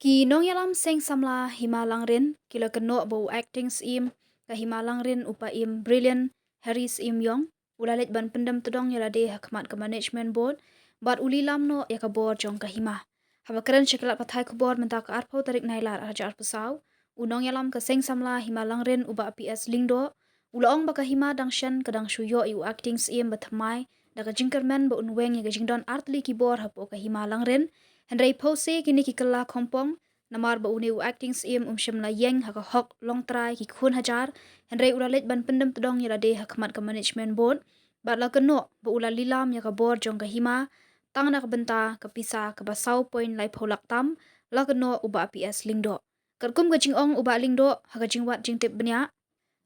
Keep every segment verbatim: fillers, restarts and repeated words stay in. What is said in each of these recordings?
Ki nongïalam seng samla Hima Langrin ki la kynnoh ba u acting Syiem ka Hima Langrin, u Paiem Brilliant Harry Syiem Iong, u la leit ban pyndem tdong ïa lade ha khmat ka Management Board bad u lilam noh ïa ka bor jong ka hima. Haba kren sha ki lad pathai khubor mynta ka arphew tarik Nailar arhajar arphew saw, u nongïalam ka seng samla Hima Langrin, u Bah P S Lyngdoh, u la ong ba ka hima dang shen ka dang shu ïoh ïa u acting Syiem ba thymmai da ka jingkyrmen ba un weng ïa ka jingdon artylli ki bor hapoh ka Hima Langrin. Hynrei phewse kine ki kylla khongpong, namar ba une u acting Syiem um shym la ïeng ha ka hok longtrai ki khun hajar, hynrei u la leit ban pyndem tdong ïa lade ha khmat ka Management Board bad la kynnoh ba u la lilam ïa ka bor jong ka hima tang na ka bynta ka pisa kaba saw point laiphew lak tam, la kynnoh u Bah P S Lyngdoh. Katkum ka jingong u Bah Lyngdoh ha ka jingwad jingtip bniah,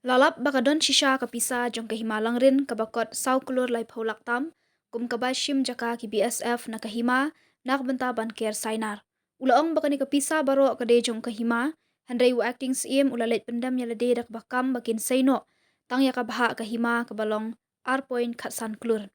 la lap ba ka don shisha ka pisa jong ka Hima Langrin kaba kot saw klur laiphew lak tam, kum ka bai shim jaka ki B S F na ka hima na ka bynta ban ker sainar. U la ong ba kane ka pisa baroh ka dei jong ka hima, hynrei u acting Syiem u la leit pyndem ïa lade da kaba kam ba kin sei noh tang ïa ka bhah ka hima kaba long ar point khatsan klur.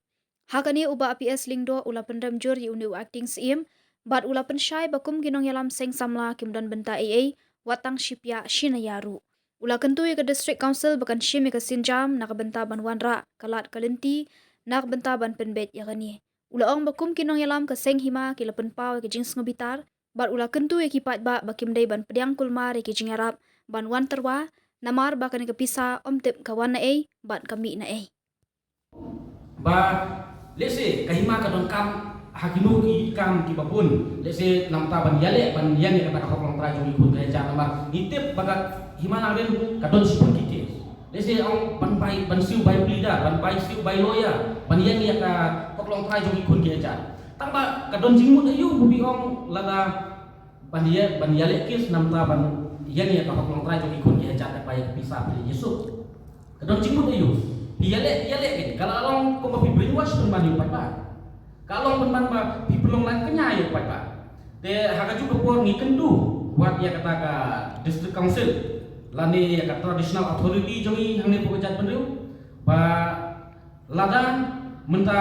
Ha kane u Bah P S Lyngdoh u la pynrem jur ïa une u acting Syiem bad u la pynshai ba kum ki nongïalam seng samla kim don bynta ei ei, wat tang shi piah shi naïa ruh. U la kyntu ïa ka District Council ba kan shim ïa ka sienjam na ka bynta ban wanrah ka lad ka lynti na ka bynta ban pynbeit ïa kane. U la ong ba kum ki nongïalam ka seng hima ki la pynpaw ïa ka jingsngewbitar bad u la kyntu ïa ki paidbah ba kim dei ban pdiang kulmar ïa ki jingïarap ban wan tyrwa, namar ba kane ka pisa ym tip ka wan na ei bad ka mih na ei. Ba lehse ka hima ka donkam ha kino ki kam kiba bun, lehse namar ban ïaleh ban ïeng ïa kata ka hok longtrai jong ki khun ki hajar, namar ngi tip ba ka Hima Langrin ka don shibun ki case. Lehse ong ban bai, ban siew bai pleader, ban bai siew bai lawyer ban ïeng ïa ka hok longtrai jong ki khun ki hajar. Tang ba ka don jingmut aïu ba phi ong lada ban ïa, ban ïaleh case namar ban ïeng ïa ka hok longtrai jong ki khun ki hajar, ka bai pisa phi ïa suk. Ka don jingmut aïu? Phi ïaleh, phi ïaleh kein. Ka la long kumba phi brainwash pynban ïa u paidbah. Ka long pynban ba phi pynlong lang kñia ïa u paidbah. Te ha kajuh ka por ngi kyntu wat ïa kata ka District Council lane ïa ka Traditional Authority jong ngi hangne hapoh ka jaitbynriew ba lada mynta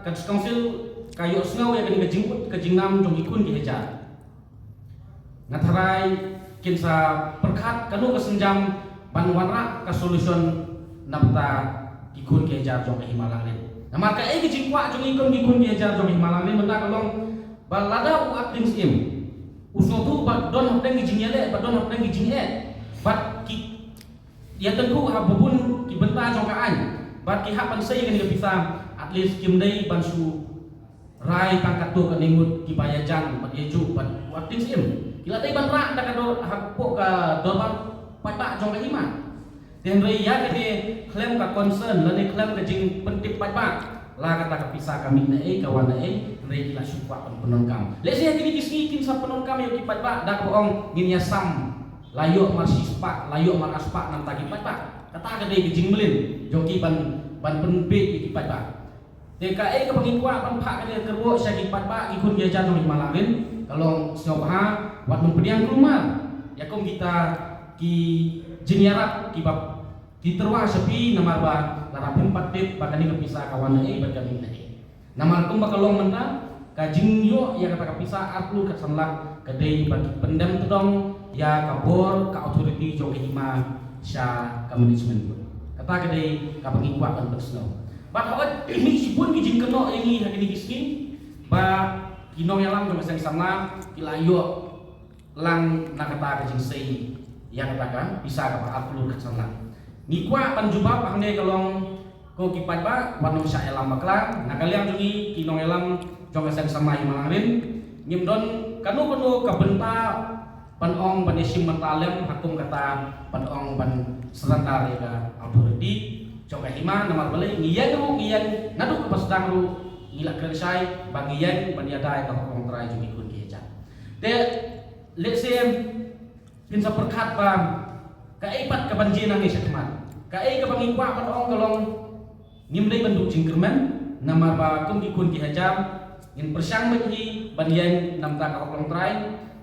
ka District Council ka ïohsngew ïa kane ka jingmut ka jingnam jong ki khun ki hajar, nga tharai kin sa pyrkhat kano ka sienjam ban wanrah ka solution na bynta ki khun ki hajar jong ka Hima Langrin. Namar kaei ka jingkwah jong ngi kum ki khun ki hajar jong ka Hima Langrin mynta ka long ba lada u acting Syiem u sngewthuh ba don hapdeng ki jingïaleh, ba don hapdeng ki jingeh, bad ki ïatyngkhuh ha bun ki bynta jong ka aiñ bad ki hap ban sei ïa kane ka pisa, at least kim dei ban shu rai tang katto katne ngut kiba ïajan bad ïajuh bad u acting Syiem. Ki la dei ban rah da ka dor hapoh ka dorbar paidbah jong ka hima. Te hynrei ïa kane khlem ka concern lane khlem ka jingpyntip paidbah, la kata ka pisa ka mih na ei, ka wan na ei, hynrei ki la shu kwah ban pyndonkam. Lehse ha kine ki sngi kin sa pyndonkam ïa ki paidbah da kaba ong ngin ïasam, la ïoh mar shispah, la ïoh mar arspah na bynta ki paidbah. Kata ka dei ka jingmlien jong ki ban, ban pynbeit ïa ki paidbah. Te kaei kaba ngi kwah ban phah kane ka kyrwoh sha ki paidbah, ki khun ki hajar jong ka Hima Langrin, ka long sngewbha wat nym pdiang kulmar ïa kum kita ki jingïarap kiba ki tyrwa sha phi, namar ba lada phim pat tip ba kane ka pisa ka wan na ei bad ka mih na ei. Namar kumba ka long mynta, ka jingïoh ïa kata ka pisa ar klur khatsan lak ka dei ba ki pyndem tdong ïa ka bor ka authority jong ka hima sha ka management board. Kata ka dei kaba ngi kwah ban pynsngew. Bad hooid, mih shibun ki jingkynnoh ïa ngi ha kine ki sngi ba ki nongïalam jong ka seng samla ki la ïoh lang na kata ka jingsei ïa kata ka pisa kaba ar klur khatsan lak. Ngi kwah ban jubab hangne ka long, ko ki paidbah, wat nym shah ïalam bakla. Na ka liang jong ngi ki nongïalam jong ka seng samla Hima Langrin, ngim don kano kano ka bynta ban ong ban ïashim bynta lem ha kum kata ban ong ban surrender ïa ka authority jong ka hima. Namar balei, ngi ïeng ruh ngi ïeng, naduh kaba sdang ruh ngi la kren shai ba ngi ïeng ban ïada ïa ka hok longtrai jong ki khun ki hajar. Te lehse phin sa pyrkhat ba kaei pat kaban jia nangne shakhmat. Kaei kaba ngi kwah ban ong ka long, ngim dei ban duh jingkyrmen, namar ba kum ki khun ki hajar ngin pyrshang beit hi ban ïeng na bynta ka hok longtrai.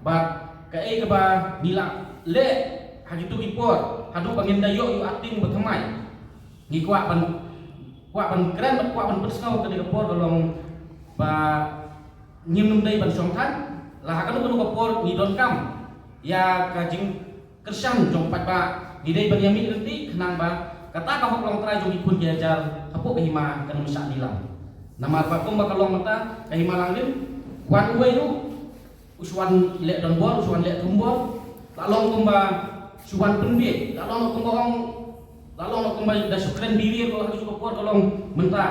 Bad kaei kaba ngi la leh ha kito ki por haduh ba ngin da ïoh ïa u acting ba thymmai, ngi kwah ban, kwah ban kren bad kwah ban pynsngew ha kane ka por ka long ba ngim nym dei ban shongthait. La ha kano kano ka por ngi donkam Ïa ka jingkyrshan jong paidbah, ngi dei ban ïa mih ryntih khnang ba kata ka hok longtrai jong ki khun ki hajar hapoh ka hima kan ym shah lilang. Namar ba kumba ka long mynta ka hima Langrin, wan uwei ruh u shu wan leh donbor, u shu wan leh thombor. La long kumba shu wan pynbiej, la long kumba ong, la long kumba da shu kren birie ko ha ka juh ka por ka long mynta.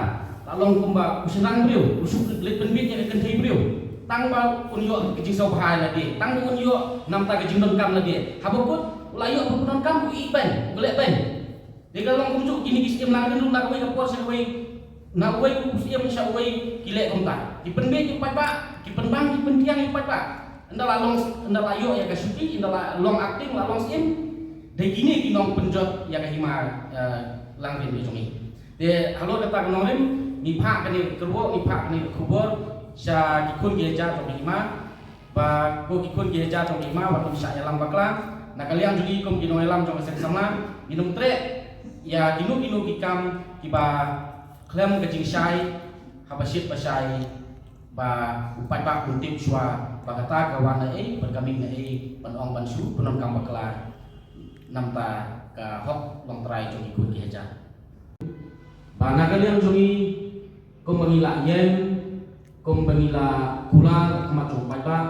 La long kumba u shynrang briew u shu leit pynbiej ïa ka kynthei briew. Tang ba un ïoh ka jingsngewbha ïa lade, tang ba un ïoh namar ka jingdonkam lade. Haba kut u la ïoh ba u donkam, u ïeh beiñ, u leh beiñ. Dei ka long kumjuh kine ki syiem Langrin ruh na kawei ka por sha kawei, na uwei u syiem sha uwei ki leh kumta. Ki pynbiej ïa u paidbah, ki pynbang, ki pyntiang ïa u paidbah. Ynda la long, ynda la ïoh ïa ka shuki, ynda la long acting, la long syiem. Dei kine ki nongpynjot ïa ka hima, eh, Langrin ka jong ngi. Te halor kata ka nongrim, ngi phah kane ka kyrwoh, ngi phah kane ka khubor sha ki khun ki hajar jong ka hima. Ba ko ki khun ki hajar jong ka hima, wat ym shah ïalam bakla. Na ka liang jong ngi kum ki nongïalam jong ka seng samla, ngin ym treh ïa kino kino ki kam kiba khlem ka jingshai, haba shit ba shai, ba u paidbah un tip shuwa ba kata ka wan na ei, bad ka mih na ei, ban ong ban shu pyndonkam bakla namar ka hok longtrai jong ki khun ki hajar. Ba na ka liang jong ngi, kumba ngi la ïeng, kumba ngi la kular ha khmat jong u paidbah,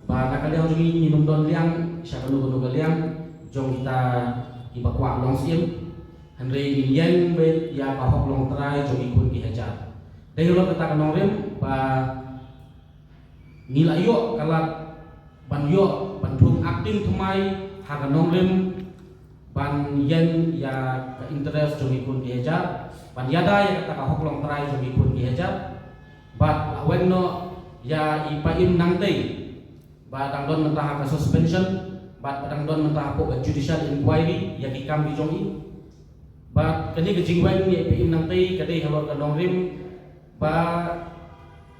ba na ka liang jong ngi ngin ym don liang sha kano kano ka liang jong kita kiba kwah long syiem. Hynrei ngin ïeng beit ïa ka hok longtrai jong ki khun ki hajar. Dei halor kata ka nongrim ba ngi la ïoh ka lad ban ïoh ban thung acting thymmai ha ka nongrim, ban ïeng ïa ka interest jong ki khun ki hajar, ban ïada ïa kata ka hok longtrai jong ki khun ki hajar. Bad la weng noh ïa i Paiem Nangtei, ba dang don mynta ha ka suspension, bad ba dang don mynta hapoh ka judicial inquiry ïa ki kam ki jong i. Bad kane ka jingweng ïa i Paiem Nangtei ka dei halor ka nongrim ba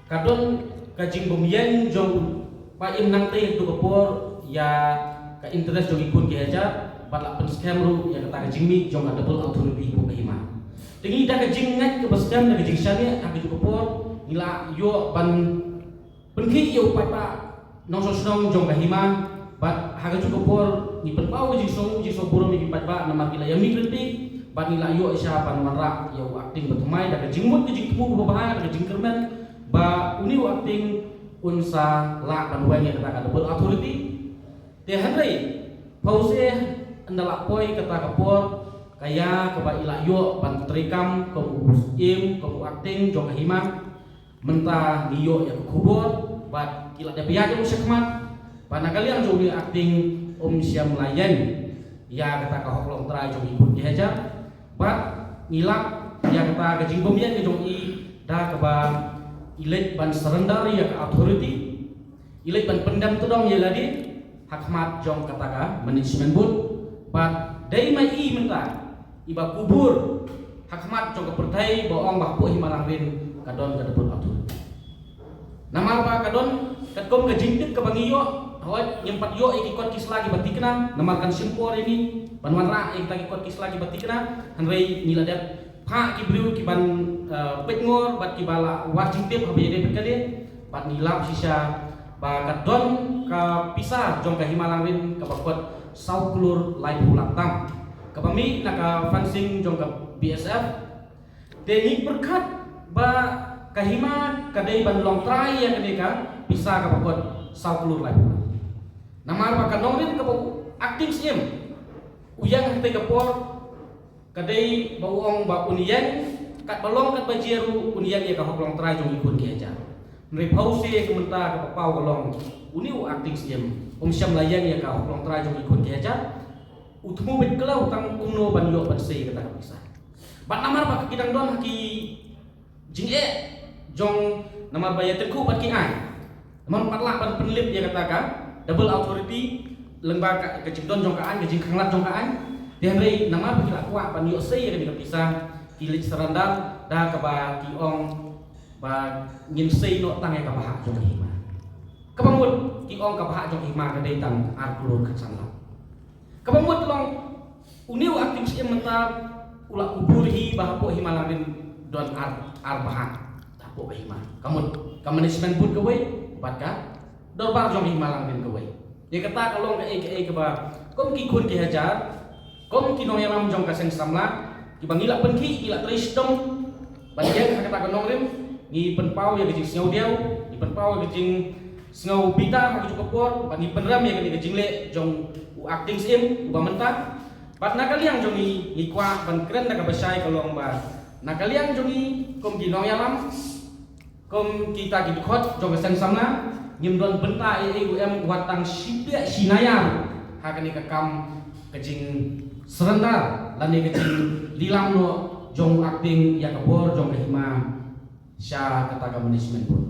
ka don ka jingbymïeng jong Paiem Nangtei ha kato ka por ïa ka interest jong ki khun ki hajar, bad la pynskhem ruh ïa kata ka jingmih jong ka double authority hapoh ka hima. Te ngi da ka jingngeit kaba skhem, da ka jingshaniah ha kato ka por, ngi la ïoh ban pynkhih ïa u paidbah nongshong shnong jong ka hima, bad ha kajuh ka por ngi pynpaw ka jingsngew, jingsngew burom ïa ki paidbah namar ki la ïa mih ryntih, bad ngi la ïoh shisha ban wanrah ïa u acting ba thymmai da ka jingmut ka jingthmu kaba bha, da ka jingkyrmen ba une u acting un sa lah ban weng ïa kata ka double authority. Te hynrei, phewse ynda la poi kata ka por, ka ïa kaba i la ïoh ban treikam kum u syiem, kum u acting jong ka hima. Mynta ngi ïoh ïa ka khubor, bad ki la dep ïaid ïa u shakhmat, bad na ka liang jong u acting um shym la ïeng ïa kata ka hok longtrai jong ki khun ki hajar, bad ngi lap ïa kata ka jingbymïeng ka jong i da kaba i leit ban surrender ïa ka authority, i leit ban pyndem tdong ïa lade ha khmat jong kata ka management board, bad dei ma i mynta iba kubur ha khmat jong ka pyrthei ba ong ba hapoh Hima Langrin ka don ka double authority. Namar ba ka don katkum ka jingtip kaba ngi ïoh, hooid ngim pat ïoh ïa ki kot ki sla kiba thikna, namar kan shim por ïa ngi ban wanrah ïa kita ki kot ki sla kiba thikna, hynrei ngi la dep phah ki briew ki ban, eh, peit ngor bad kiba la wad jingtip haba ïadei bad kane, bad ngi lap shisha ba ka don ka pisa jong ka Hima Langrin kaba kot saw klur laiphew lak tam, kaba mih na ka fencing jong ka B S F. Te ngi pyrkhat ba ka hima ka dei ban long trai ïa kane ka pisa kaba kot saw klur laiphew lak. Namar ba ka nongrim kaba u acting C M u ïeng ha katei ka por, ka dei ba u ong ba un ïeng, katba long katba jia ruh un ïeng ïa ka hok long trai jong ki khun ki hajar. Hynrei phewse ka mynta kaba paw ka long une u acting C M um shym la ïeng ïa ka hok long trai jong ki khun ki hajar. U thmu beit khlaw tang kumno ban ïoh ban sei kata ka pisa. Bad namar ba ki dang don ha ki jingeh jong, namar ba ïa tyngkhuh bad ki aiñ. Namar pat lah ban pynlip ïa kata ka double authority lyngba ka, ka jingdon jong ka aiñ, ka jingkhanglad jong ka aiñ. Te hynrei namar ba ki la kwah ban ïoh sei ïa kane ka pisa, ki leit surrender da kaba ki ong ba ngin sei noh tang ïa kaba hap jong ka hima. Kaba mut ki ong kaba hap jong ka hima ka dei tang ar klur khatsan lak. Kaba mut long une u acting C M mynta u la kubur hi ba hapoh Hima Langrin don ar, ar bhah hapoh ka hima. Ka mut ka management board kawei bad ka dorbar jong Hima Langrin kawei. Ïa kata ka long kaei kaei kaba kum ki khun ki hajar, kum ki nongïalam jong ka seng samla, kiba ngi la pynkhih, ngi la trei shitom ban ïeng ha kata ka nongrim. Ngi pynpaw ïa ka jingsngewdiaw, ngi pynpaw ïa ka jingsngew bitar ha kajuh ka por, bad ngi pynrem ïa kane ka jingleh jong u acting syiem uba mynta. Bad na ka liang jong ngi, ngi kwah ban kren da kaba shai ka long ba na ka liang jong ngi kum ki nongïalam, kum kita ki dkhot jong ka seng samla, ngim don bynta ei ei, u em wat tang shi piah shi naiar ha kane ka kam ka jingsurrender lane ka jinglilam noh jong u acting ïa ka bor jong ka hima sha kata ka management board.